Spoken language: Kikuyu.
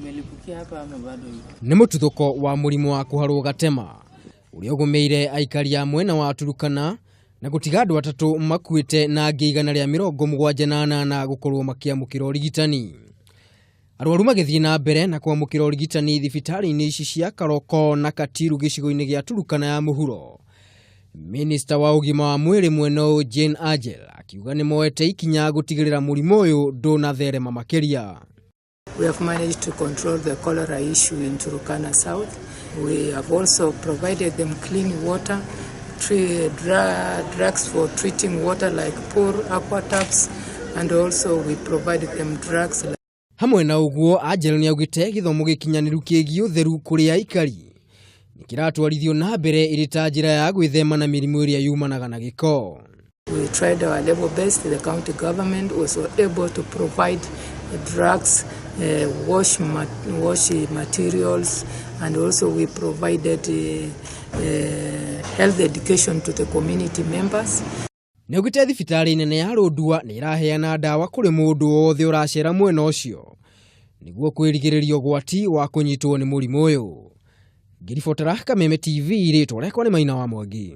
Imelipukia hapa ama bado iko? Nĩ mũtuthũko wa mũrimũ wa kũharwo gatema ũrĩa ũgũmĩire aikari a mwena wa Turukana na gũtiga andũ atatũ makuĩte na angĩ 178 gũkorwo makĩamũkĩra ũrigitani. Arwaru magĩthiĩ na mbere na kwamũkĩra ũrigitani thibitarĩ-inĩ ici cia Karoko na Katiru gĩcigo-inĩ gĩa Turukana ya mũhuro. Minista wa ũgima wa mwĩrĩ mwena ũyũ Jane Angel akiuga nĩ moete ikinya gũtigĩrĩra mũrimũ ũyũ ndũnatherema makĩria. We have managed to control the cholera issue in Turkana South. We have also provided them clean water, drugs for treating water like poor aquatabs, and also we provided them drugs. Like Hamwe na ũguo, Angel nĩ augĩte gĩthomo gĩkinyanĩru kĩgiĩ ũtheru kũrĩ aikari nĩ kĩratwarithio na mbere ĩrĩ ta njĩra ya gwĩthema na mĩrimũ ĩrĩa yumanaga na gĩko. We tried our level best. The county government was able to provide drugs, wash materials, and also we provided health education to the community members. Nĩ augĩte thibitarĩ nene ya Lodwar nĩ ĩraheana ndawa kũrĩ mũndũ wothe ũracera mwena ũcio nĩguo kwĩrigĩrĩria ũgwati wa kũnyitwo nĩ mũrimũ ũyũ. Ngĩribotera Kameme TV, rĩtwa rĩakwa nĩ Maina wa Mwangi.